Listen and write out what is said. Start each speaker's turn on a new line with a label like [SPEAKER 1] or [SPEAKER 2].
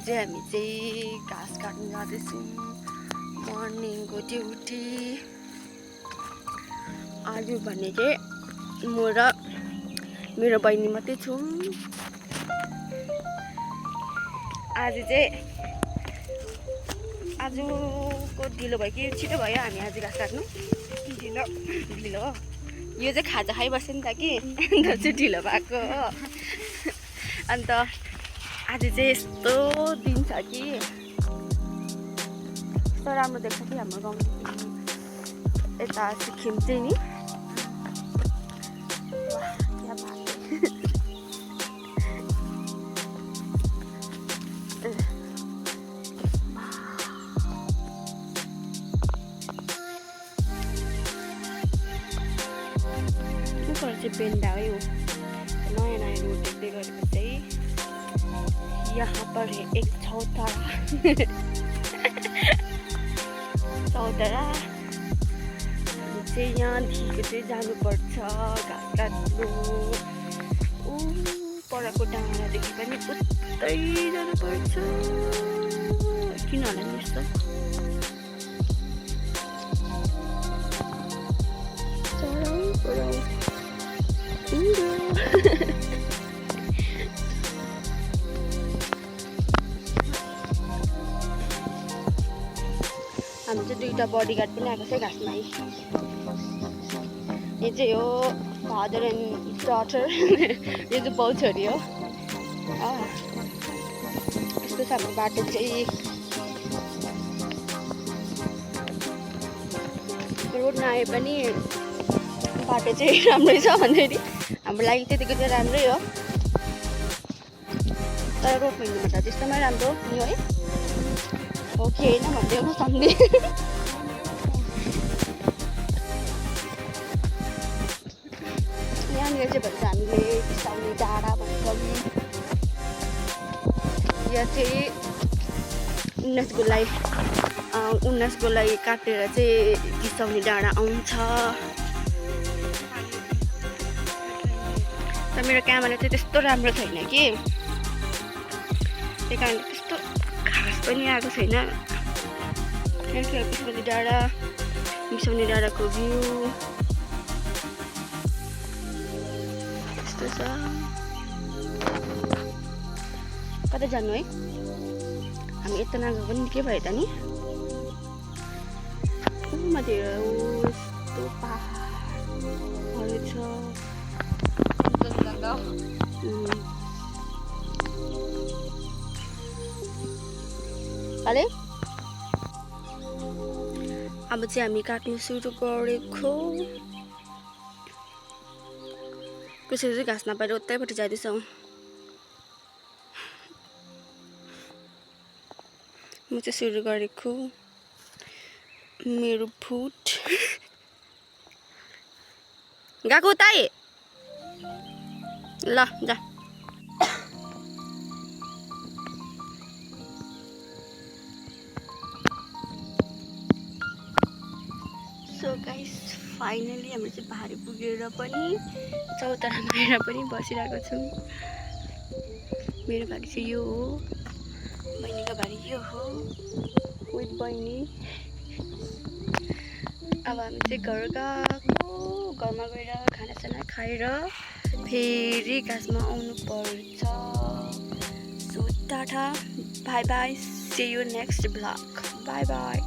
[SPEAKER 1] चाहिँ हामी चाहिँ घाँस काट्न जाँदैछौँ मर्निङको ड्युटी। आज भने चाहिँ म र मेरो बहिनी मात्रै छौँ। आजको ढिलो भयो कि छिटो भयो हामी आज घाँस काट्नु। ढिलो हो यो चाहिँ खाजा खाइबस्यो नि त कि अन्त चाहिँ ढिलो भएको हो। अन्त आज चाहिँ यस्तो दिन छ कि यस्तो राम्रो देख्छ कि हाम्रो गाउँदेखि यता सिक्किम चाहिँ नि चाहिँ बेन्डा है हो नयाँ नयाँ रोड देख्दै गरेको चाहिँ यहाँ पर एक चौतारा चाहिँ यहाँदेखिको चाहिँ जानुपर्छ घाँस काट्नु। परको डाँडादेखि पनि उतै जानुपर्छ। किन होला नि यस्तो हामी चाहिँ दुईवटा बडीगार्ड पनि आएको छ घाँसमा। यो चाहिँ हो फादर एन्ड डटर यो चाहिँ बाउ छोरी हो। यस्तो छ हाम्रो बाटो चाहिँ। रोड नआए पनि बाटो चाहिँ राम्रै छ भन्दाखेरि हाम्रो लागि त्यतिको चाहिँ राम्रै हो। तर रोड हिँड्नुमा त त्यस्तोमै राम्रो नि है हो कि होइन भन्दै हो सम्झे। यहाँनिर चाहिँ भन्छ हामीले बिसाउने डाँडा भन्छौँ। यहाँ चाहिँ 19 गोलाई काटेर चाहिँ बिसाउने डाँडा आउँछ। तर मेरो क्यामेरा चाहिँ त्यस्तो राम्रो छैन कि त्यही कारणले त्यस्तो खास पनि आएको छैन। बिसाउने डाँडाको भ्यू यस्तो छ। कता जानु है हामी यता नगएको पनि के भयो त नि। माथि यस्तो पहाडहरू छ। अरे अब चाहिँ हामी काट्नु सुरु गरेको। कसरी चाहिँ घाँस नपाएर उतैपट्टि जाँदैछौँ। म चाहिँ सुरु गरेको मेरो फुट गएको उतै ल जा। सो गाइस फाइनली हाम्रो चाहिँ भारी पुगेर पनि चौतारामा आएर पनि बसिरहेको छौँ। मेरो भारी चाहिँ यो हो, बहिनीको भारी यो हो विथ बहिनी। अब हामी चाहिँ घर गएको। घरमा गएर खानासाना खाएर फेरि घाँसमा आउनु पर्छ। So tata bye bye, see you next vlog. Bye by.